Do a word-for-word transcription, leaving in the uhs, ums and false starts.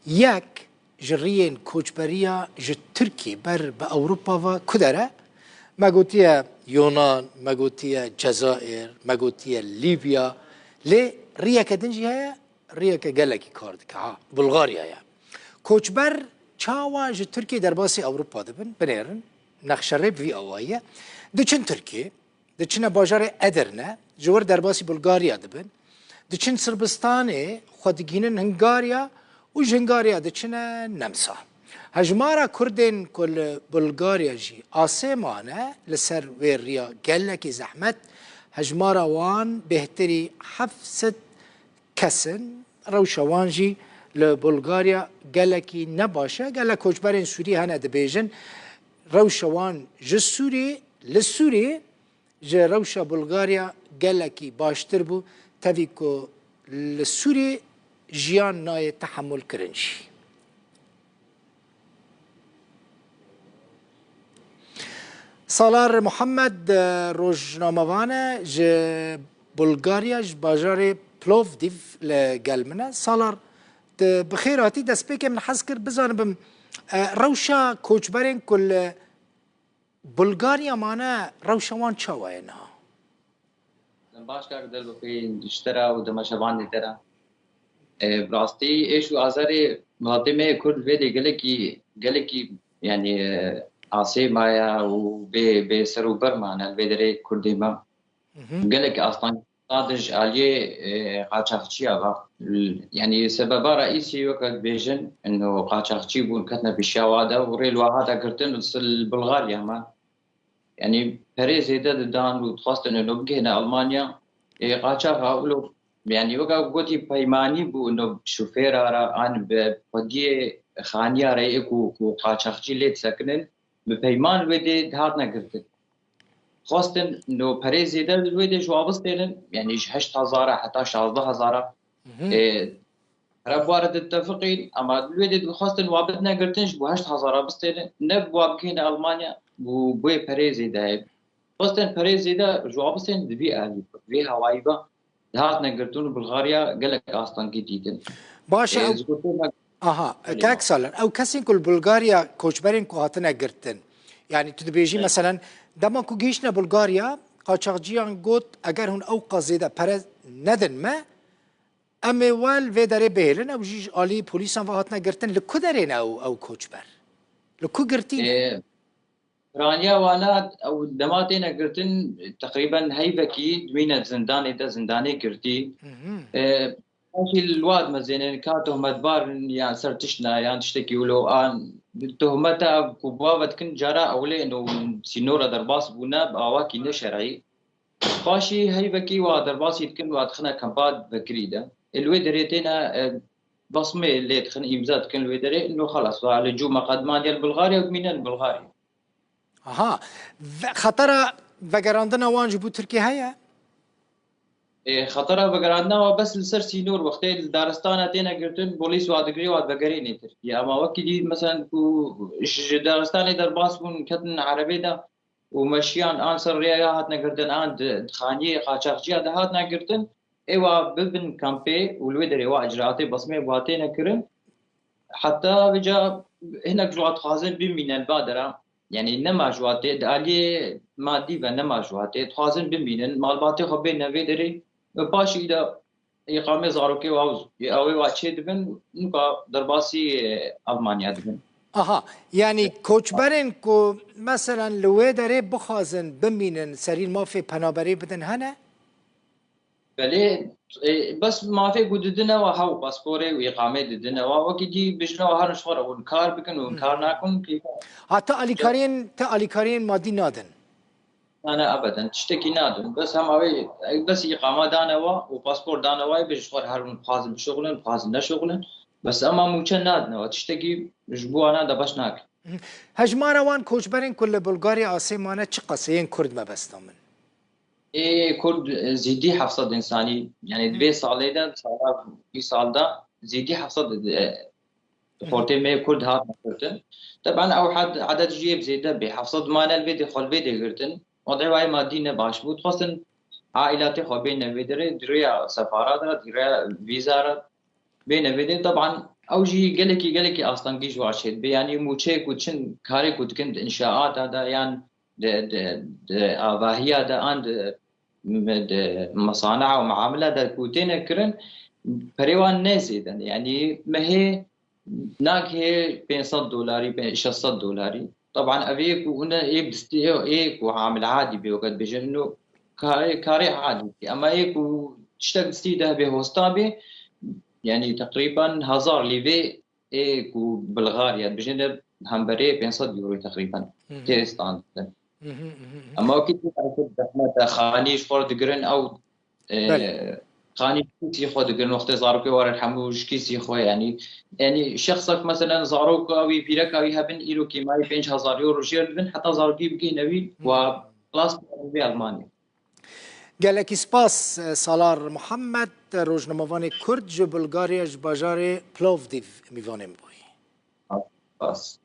Yek ji riyên koçberiya ji Tirkiyê ber bi Ewropa ve ku der e? Me gotiye Yonan, me gotiye Cezayir, me gotiye Lîbya. Lê riyeke din jî heye, riyeke gelekî kar dike. Ha, Bulgarya ye. Koçber çawa ji Tirkiyê derbasî Ewropa dibin? Binêrin, nexşerê bi vî awayî ye. Diçin Tirkiyê, diçine bajarê Edirne, ji wir derbasî Bulgarya dibin. Diçin Sirbistanê, xwe digihînin Hungarya û ji Hungarya diçine Nemsa. Hejmara Kurdên ku li Bulgarya jî asê mane li ser wê riya gelekî zehmet, hejmara wan bêhtirî heft sed kes in. Rewşa wan jî li Bulgarya gelekî ne baş e. Gelek koçberên Sûrî hene dibêjin, rewşa wan ji Sûrî, li Sûrî ji rewşa Bulgarya gelekî baştir bû, tevî ku li Sûrî jiyan nayê tehemûlkirin jî. Salar Muhammed, e, rojnamevan e, ji Bulgarya, ji bajarê Plovdiv li gel min e. Salar, tu bi xêr hatî. Destpêkê min hez kir bizanibim, e, rewşa koçberên ku li Bulgarya mane, rewşa wan çawa ye niha? Dem baş kak Delbixwîn, ji te re û temaşevanê te re. E, bi rastî êş û azarê miletê me yê Kurd vê dê gelekî, gelekî, yanî, e, asê maye û bê, bê ser û ber mane li vê derê Kurdê me. Mhm. Gelekî asteng dadin ji aliyê, e, qaçaxçiya ve. Yanî sebeba reîsî weke dibêjin, ino qaçaxçî bûn, ketine pêşiya wa de û rê li wa hate girtin, li Bulgarya me. Yanî perê zêde didan û dixwestin ino bigihîne Almanya. Ê, qaçaxa wilo, yanî weke gotî peymanî bû ino şofêra re an bi xwediyê xaniya re yê ku, ku qaçaxçî lê disekinin, bi peyman wê dê dihatine girtin. Xwestin ino perê zêde li wê dê ji wa bistênin, yanî ji heşt hezara heta şazdeh hezara. Mhm. Ê, Erebwa re ditefiqîn, ama li wê dê dixwestin wa bidine girtin, ji bo heşt hezara bistênin, ne bi wa bigihîne Almanya, û bi wê perê zêde heye. Xwestin perê zêde ji wa bistênin, di vî alî, vê hawayî ve dihatine girtin û Bulgarya gelek astengî dîtin. Baş e, Ê, ew, ji bo te me aha, Belê, kak ma. Saler, ew kesên ku li Bulgarya koçberên ku hatine girtin, yanî tu dibêjî, Evet. Meselen, dema ku gihîştine Bulgarya, qaçaxciyan got, eger hûn ew qas zêde pere nedin me, em ê we li vê derê bihêlin, ew jî ji alî polîsan ve hatine girtin. Li ku derê ne ew, ew koçber? Li ku girtî ne? Ê, piraniya wana, ew dema têne girtin, teqrîben heyvekî dimîne zindanê de, zindanê girtî. Mhm. Ê, paşî li wa dimezênin, ka tohmetbar in yan ser tişt ne, yan tiştekî wilo, an tohmeta ku bi wa ve dikin, cara ewlê ino sînora derbas bûne, bi awakî neşerî. Paşî heyvekî wa derbasî dikin, wa dixine kampa vekirî de. Ê, li wê derê têne, e, basmê lê dixin, îmza dikin li wê derê. Ino xelas, wa li cû meqedman ya li Bulgarya û dimîne li Bulgarya. Aha. Ve-, xetera vegerandina wan ji bo Tirkiye heye? Ê, xetera vegerandina wa bes li ser sînor, wextê li daristana têne girtin, polîs wa digirê, wa vegerînê Tirkiye. Ama wekî dî, meselen, ku ji, ji daristanê derbas bûn, ketin erebê de, û meşiyan an ser rêya hatine girtin, an di, di xaniyê qaçaxciya de hatine girtin, ê wa bibin kampê û li wê derê wa icraatê basmê wa têne kirin. Heta vêca hinek ji wa dixwazin bimînin badera, yanî nema ji wa tê, di aliyê madî ve nema ji wa tê, dixwazin bimînin, malbatê xwe bêne vê derê, û paşî de îqamê zarokê wa û ew ê wa çê dibin, nuka derbasî, e, Almanya dibin. Aha, yanî koçberên ku meselen li wê derê bixwazin bimînin, serî mafê penaberê bidin hene? Belê, e, bes mafê ku didine wa hew, pasporê û îqamê didine wa, wekî dî bijine wa herin ji xwe re hûn kar bikin û hûn Hmm. kar nakin, keyfa. Ha, te alîkariyên, te alîkariyên madî nadin? Na, na, ebeden. Tiştekî nadin. Bes hema wê, bes îqama dane wa û paspor dane wa, bê ji xwe re her hûn dixwazin bişuxulin, dixwazin neşuxulin. Bes ema mûçe nadine wa. Tiştekî ji bo wana de baş nake. Hejmara wan koçberên ku li Bulgarya asê mane çi qas e, yên Kurd mebesta min? Ê Kurd, e, zîdî heft sed însanî, yanî di vê salê de, sala, vî sal de zîdî heft sed, e, Hı hı. Xortê me Kurd hat girtin. Teban ew had, edet jî yê bi zêde bê. Heft sed mane li vê dê xwe li vê dê girtin. Wadê wayê madî ne baş bû. Dixwestin aîlatê xwe bêne vê derê, di rêya sefara de, di rêya vîza re bêne vê dê. Teban ew jî gelekî, gelekî astengî ji wan çêdibe. Yanî mûçeyê ku çin, karê ku dikin di înşaata de yan di, di, di avahiya de an di, di mesanea û meamila de ku têne kirin, perê wan ne zêde ne. Yanî mehê nagihê pênc sed dolarî, pê-, şeş sed dolarî. Teban ev ê ku hûn ê bistî, ê, ê ku amil adî bê, weke dibêjin, ino karê, karê adî bê. Ema ê ku tiştek distî de hebe hosta bê, yanî teqrîben hezar lîvê ê ku Bulgarya dibêjin de hemberê pênc sed euro teqrîben. Hı hı. Tê standin. Hı hı, hı hı, hı. Ema wekî tu zehmet e, xanî ji xwe digirin ew, e, Belê. Xanî ji kîsî xwe digirin, wextê zarokê were hemû ji kîsî xwe, yanî, yanî şexsek meselen zarok ew ê pîreka wî hebin, îro kêmayî pênc hezar euro jêr dibin, heta zarokî bigihîne wî, Hı. wa xilas bike Almanya. Gelekî spas, Salar Muhammed, rojnamevanê Kurd ji Bulgarya, ji bajarê Plovdiv, mîvanê min bûyî. Spas.